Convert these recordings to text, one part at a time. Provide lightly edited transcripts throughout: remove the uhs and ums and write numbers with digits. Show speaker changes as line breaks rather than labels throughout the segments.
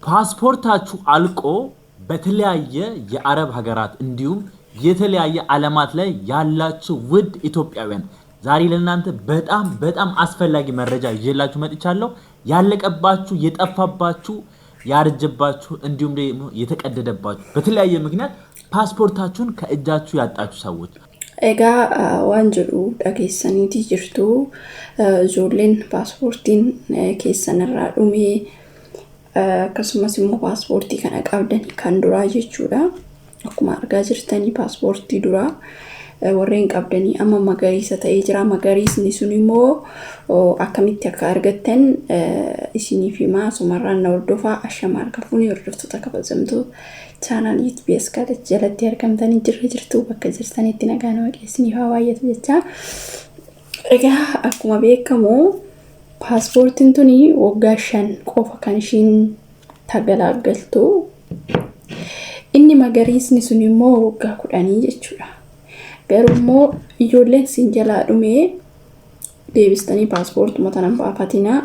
ፓስፖርታችሁ አልቆ በተለያየ የአረብ ሀገራት እንዲሁም የተለያየ ዓለማት ላይ ያላችሁ ውድ ኢትዮጵያውያን፣ ዛሬ ለእናንተ በጣም በጣም አስፈላጊ መረጃ ይዤላችሁ መጥቻለሁ። ያለቀባችሁ፣ የጠፋባችሁ፣ ያረጀባችሁ እንዲሁም ደግሞ የተቀደደባችሁ፣ በተለያየ ምክንያት ፓስፖርታችሁን ከእጃችሁ ያጣችሁ ሰዎች፣
Egaa waan jedhu dhageessaniitii jirtu. Ijoolleen paaspoortiin keessan irraa dhumee, akkasumas immoo paaspoortii kana qabdanii kan duraa jechuudha. Akkuma argaa jirtanii paaspoortii duraa warreen qabdanii amma magariisa ta'ee jira. Magariisni sun immoo akkamitti akka argattan isiniif himaa, asumarraan na hordofaa. Ashama harka fuunee, hordoftoota kabajamtoota chaanaalii TBS jalatti argamtanii jirra jirtu, bakka jirtanitti nagaan Waaqaa isiniif haa baay'atu jecha. Egaa akkuma beekamu paaspoortiin tuni waggaa 5 qofa kan ishiin tagalaagaltu. Inni magariisni sun immoo waggaa 10 jechuudha. Garuu immoo ijoolleen siin jalaa dhumee deebistanii paaspoortuma tanan baafatinaa.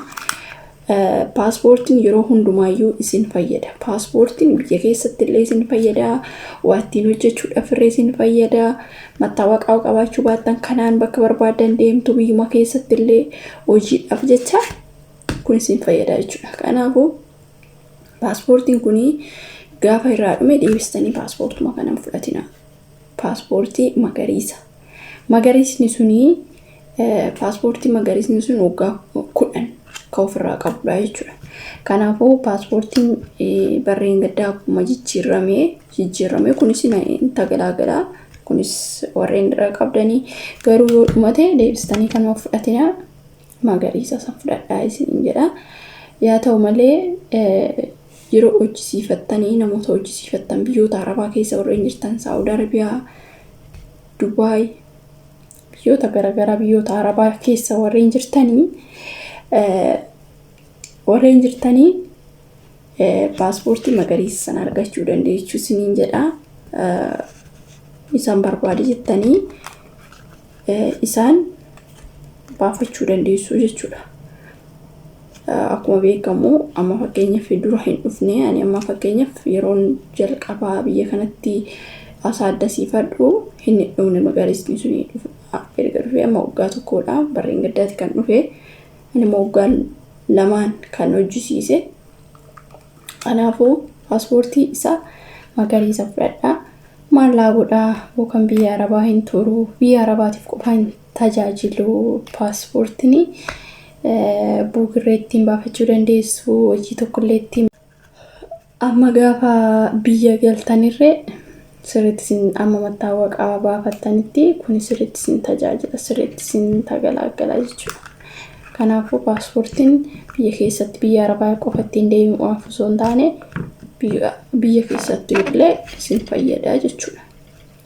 Paaspoortiin yeroo hundumaayyuu isin fayyada. Paaspoortiin biyya keessatti illee isin fayyada. Waa ittiin hojjechuudhaaf illee isin fayyada. Mattaawaqaa qabaachuu baattan kanaan bakka barbaadan deemtu, biyyuma keessatti illee hojiidhaaf jecha kun isin fayyada jechuudha. Kanaafuu paaspoortiin kun gaafa irraa dhume deebistanii paaspoortuma kanan fudhatina. Paaspoortii magariisa. Magariisni suni, paaspoortii magariisni sun waggaa 10 kan ofirraa qabudha jechuudha. Kanaafuu paaspoortiin barreen gaddaa akkuma jijjiiramee jijjiiramee kunis tajaajila, kunis warreen irraa qabdanii garuu yoo dhumate deebistanii kanuma fudhatina, magariisa san fudhadhaa isiniin jedha. Yaa ta'u malee yeroo hojjisiifattanii, namoota hojjisiifattan, biyyoota Arabaa keessa warreen jirtan, Saawud Arabiyaa, Dubaay, biyyoota garaagaraa, biyyoota Arabaa keessa warreen jirtanii paaspoortii magariisa sana argachuu dandeechuu isiniin jedha. Isaan barbaade jettanii isaan baafachuu dandeessu jechuudha. Akkuma beekamu amma fakkeenyaaf dura hin dhufne, ani amma fakkeenyaaf yeroon jalqabaa biyya kanatti asaaddasiifadhu hin dhufne. Magariisni sun erga dhufee amma waggaa tokkodha. Barreen gaddaati kan dhufe, ani immoo waggaa lamaan kan hojjisiise. Kanaafuu paaspoortii isaa magariisa fudhadhaa. Maal laa godhaa yookaan biyya Arabaa hin turu, biyya Arabaatiif qofa hin tajaajilu paaspoortiin. Buukirree ittiin baafachuu dandeessu, hojii tokkollee ittiin. Amma gaafa biyya galtanirree sirriitti isin amma mattaawaqaa baafattanitti kun sirriitti isin tajaajila, sirriitti isin tagalaagala jechuudha. Kanaafuu paaspoortiin biyya keessatti, biyya Arabaa qofa ittiin deemuudhaaf osoo hin taane, biyya keessatti illee isin fayyada jechuudha.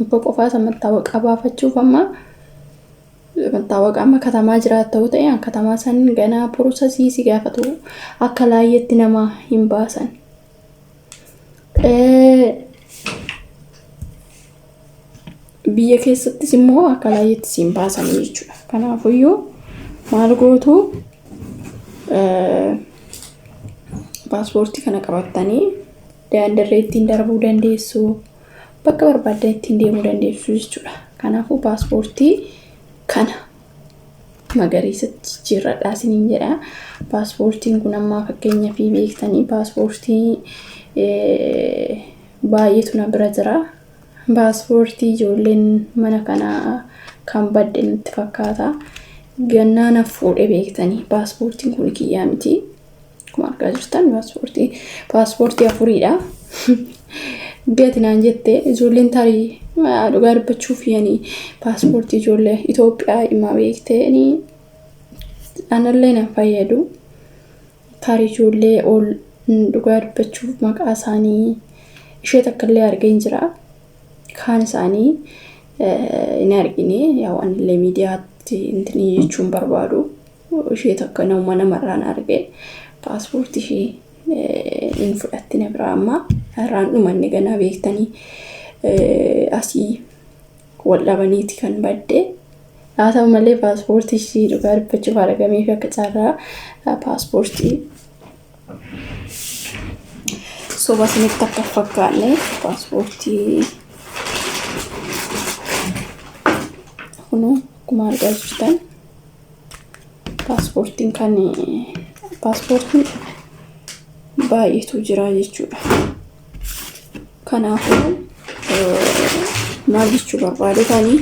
Akka qofaa isa mattaawaqaa baafachuuf, amma mattaawaqaa amma katamaa jiraata ta'e, katamaa san ganaa process si gaafatu, akka laayyetti nama hin baasan. Biyya keessattis immoo akka laayyetti si hin baasanii jechuudha. Kanaafuyyuu maal gootu, paaspoortii kana qabattanii daandirree ittiin darbuu dandeessu, bakka barbaaddan ittiin deemuu dandeessu jechuudha. Kanaafuu paaspoortii kana magariisatti jijjiirradhaa isiniin jedha. Paaspoortiin kun amma fakkeenyaaf beektanii paaspoortii baay'eetu na bira jira. Paaspoortii ijoolleen mana kanaa kan badde natti fakkaata. Gannaa na fuudhe beektanii, paaspoortiin kun kiyyaa miti. Akkuma argaa jirtan paaspoortii afuriidha. Gati naan jette ijoolleen, tarii dhugaa dubbachuuf yani paaspoortii ijoollee Itoophiyaa dhimma beektee anallee na fayyadu. Tarii ijoollee ol dhugaa dubbachuuf maqaa isaanii ishee takka illee argeen jira. Kaan isaanii hin argine, yaa anillee miidiyaatti intinii jechuun barbaadu. Ishee takka nama namarraan arge, paaspoortii ishee hin fudhattine biraa amma irraan dhumanne ganaa beektanii asii wal dhabaniiti kan badde. Haa ta'u malee paaspoortii ishii dhugaa dubbachuuf argamee fi akka carraa paaspoortii Soba isinitti akka hin fakkaanne paaspoortii kunoo akkuma argaa jirtan paaspoortiin kan paaspoortiin baay'eetu jira jechuudha. Kanaafuu maal jechuu barbaadetanii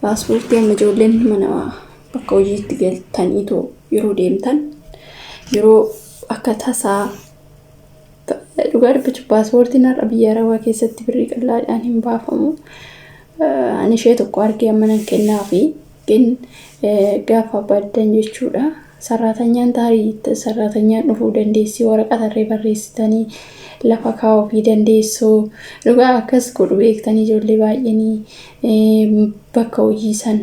paaspoortii amma ijoolleen mana bakka hojiitti galtaniitoo yeroo deemtan yeroo akka tasaa dhugaa dubbachuuf paaspoortiin har'a biyya Arabaa keessatti birrii qallaadhaan hin baafamu. Ani ishee tokko argee amma nan kennaafi gin gaafa baddan jechuudha. Sarraatanyaan taarii sarraatanyaan dhufuu dandeessi waraqata irree barreessitanii lafa kaa'uufii dandeessu. Dhugaa akkas godhu beektanii ijoollee baay'eenii bakka hojii san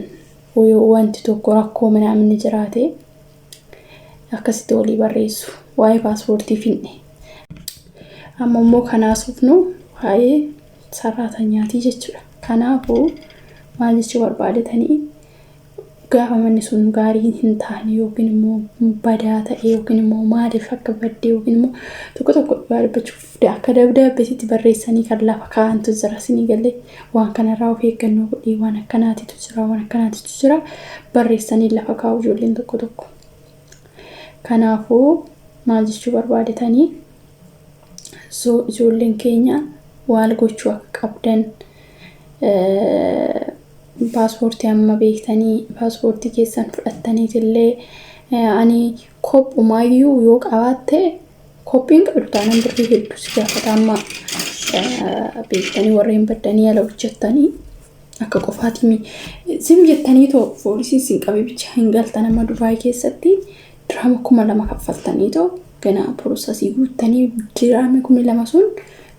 yoo wanti tokko rakkoo minaaminni jiraate akkasitti walii barreessu. Waa'ee paaspoortii finne. Amma immoo kan haasofnu waa'ee sarraatanyaatii jechuudha. Kanaafuu maal jechuu barbaadetanii gaafa manni sun gaarii hin taane yookiin immoo badaa ta'e yookiin immoo maaliif akka badde yookiin immoo tokko tokko dhugaa dubbachuuf akka dabdaabbeetitti barreessanii kan lafa kaa'antu jira isinii galee waan kanarraa of eeggannoo godhii waan akkanaatitu jira waan akkanaatitu jira barreessanii lafa kaa'u ijoolleen tokko tokko. Kanaafuu maal jechuu barbaadetanii so ijoolleen keenya waal gochuu akka qabdan paaspoortii amma beektanii paaspoortii keessan fudhattaniitillee ani kophumaayyuu yoo qabaatte kophiin qabdu taanaan birrii hedduu si gaafata amma beektanii warreen baddanii ala hojjettanii akka qofaatii zim jettanii too poolisiin sin qabee bicha hin galtan amma Dubaay keessatti diraama 2000 kaffaltanii too gana piroosasii guuttanii diraamni 2000 sun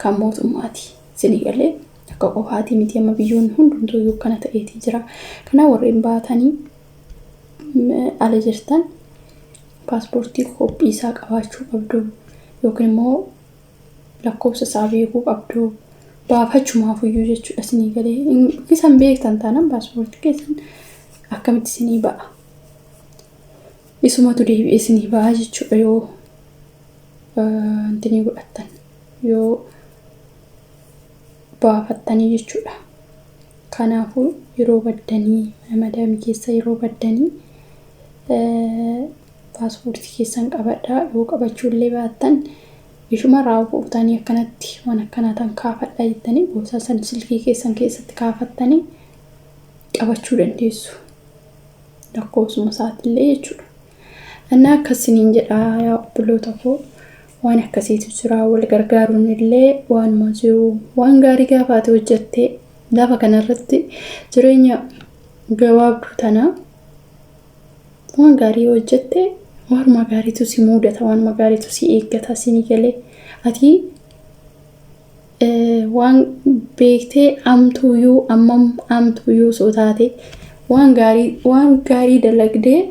kan mootummaati isinii galee akka qofaatii miti amma biyyoonni hundumtuu iyyuu akkana ta'eetii jira. Kanaaf warreen baatanii ala jirtan paaspoortii koppii isaa qabaachuu qabdu yookiin immoo lakkoofsa isaa beekuu qabdu baafachumaaf iyyuu jechuudha isinii galee isan beektan taanaan paaspoortii keessan akkamitti isinii ba'a. Isumatu deebi'ee isinii ba'a jechuudha yoo intinii godhattan yoo baafattanii jechuudha. Kanaafuu yeroo baddanii mana madaamii keessa yeroo baddanii paaspoortii keessan qabadhaa yoo qabachuullee baattan ishuma raawwatanii akkanatti waan akkanaa tan kaafadhaa jettanii boorsaa san silkii keessan keessatti kaafattanii qabachuu dandeessu. Lakkoofsuma isaatiillee jechuudha. Innaa akkasiniin jedha yaa obboloota koo waan akkasiitu jira wal gargaaruun illee waanuma jiru waan gaarii gaafa ati hojjettee lafa kanarratti jireenya gabaabduu tana waan gaarii hojjette waanuma gaariitu si mudata waanuma gaariitu si eeggata sinii galee ati waan beektee amtuuyyuu ammam amtuuyyuu osoo taate waan gaarii waan gaarii dalagdee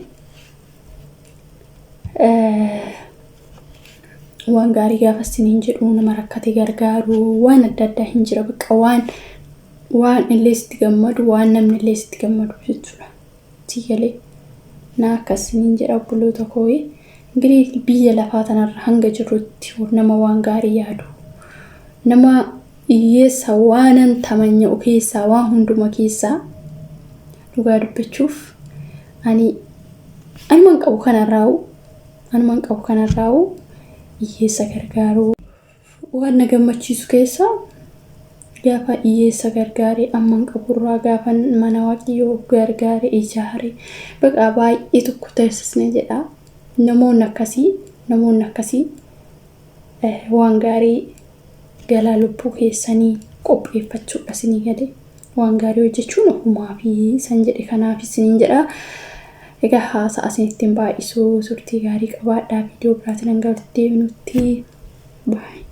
waan gaarii gaafa isiniin jedhu nama rakkate gargaaru waan adda addaa hin jira bakka waan waan illee sitti gammadu waan namni illee sitti gammadu jechuudha. Si galee na akkasiniin jedha obboloota koo ingirii biyya lafaa tanarra hanga jirrutti nama waan gaarii yaadu nama hiyyeessa waanan tamanya'u keessaa waan hunduma keessaa dhugaa dubbachuuf ani anuman qabu kanarraa'u anuman qabu kanarraa'u hiyyeessa gargaaruu waan na gammachiisu keessaa gaafa hiyyeessa gargaare amman qaburraa gaafa mana waaqayyoo gargaare ijaare baqa baay'ee tokko taasisne jedha namoonni akkasii namoonni akkasii waan gaarii galaa lubbuu keessanii qopheeffachuudha isinii gade waan gaarii hojjechuun ofumaa fi san jedhe kanaaf isiniin jedha. Egaa haasa'a isinitti hin baay'isu turtii gaarii qabaadhaa viidiyoo biraatiin hanga walitti deebinutti baay'ee.